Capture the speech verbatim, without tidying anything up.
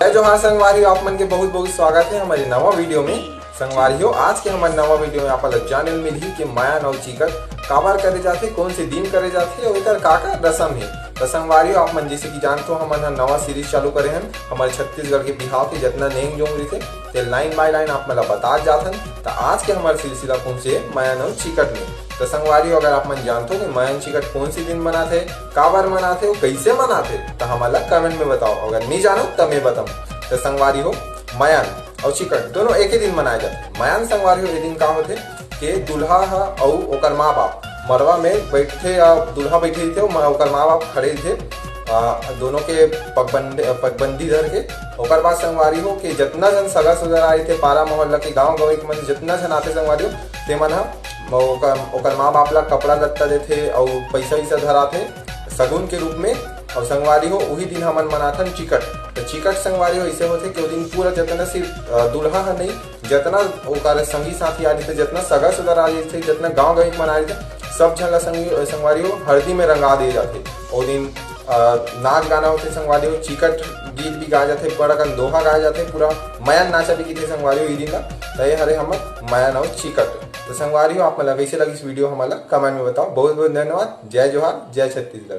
जय जोहार संगवारी हो, आप मन के बहुत बहुत स्वागत है हमारे नवा वीडियो में। संगवारी हो, आज के हमारे नवा वीडियो में आप ला जाने ल मिलही कि मयान अउ चिकट काबर करे जाथे, कौन से दिन करे जाथे अउ एकर का का रसम हे। त संगवारी हो, आप मन जैसे कि जानथो, हमन ह नवा सीरीज चालू करे हन हमर छत्तीसगढ़ के बिहाव के जतना नेंग जोंग रहिथे, ते लाइन बाय लाइन आप मन ला बतात जात हन। त आज के हमार सिलसिला पहुंचे मयान अउ चिकट में। त संगवारी हो, अगर आप मन जानथो कि मयान चिकट कौन सी दिन मनाथे, काबर मनाथे अउ कैसे मनाथे, त हमन ला कमेंट में बताओ। अगर नहीं जानो त मैं बताऊं। त संगवारी हो, मयान अउ चिकट दोनों एके दिन मनाए जाथे। मयान संगवारी हो, ए दिन का होथे के दूल्हा ह अउ ओकर माँ बाप मड़वा में बैठे या दूल्हा बैठे रहिथे, ओमा ओकर माँ बाप खड़े रहिथे, आ, दोनों के पगबंदे, पगबंदी धर के। ओकर बाद संगवारी हो के जतना झन सगा सुधर आए रहिथे, पारा मोहल्ला के गाँव गंवई के मन जतना झन आथे संगवारी हो, ते मन ह ओकर, ओकर माँ बाप ला कपड़ा लत्ता देथे अउ पैसा वैसा धराथे सगुन के रूप में। अउ संगवारी हो, उही दिन हमन मनाथन चिकट। त चिकट संगवारी हो ऐसे होथे कि ओ दिन पूरा जतना सिर्फ, अ, दूल्हा ह नहीं, जतना ओकर संगी साथी आ रहिथे, जतना सगा सुधर आ रहिथे, जतना गाँव गंवई के मन आ रहिथे, सब झन ला संगी, संगवारी हो हरदी में रंगा दे जाथे। ओ दिन, अ, नाच गाना होथे संगवारी हो, चिकट गीत भी गाए जाथे, बड़ अकन दोहा गाए जाथे, पूरा मयान नाचा भी किथे संगवारी हो ई दिन ला। त ये हरे हमर मयान अउ चिकट। त संगवारी हो, आप मन ला कैसे लगिस वीडियो, हमन ला कमेंट में बताओ। बहुत बहुत धन्यवाद। जय जोहार, जय छत्तीसगढ़।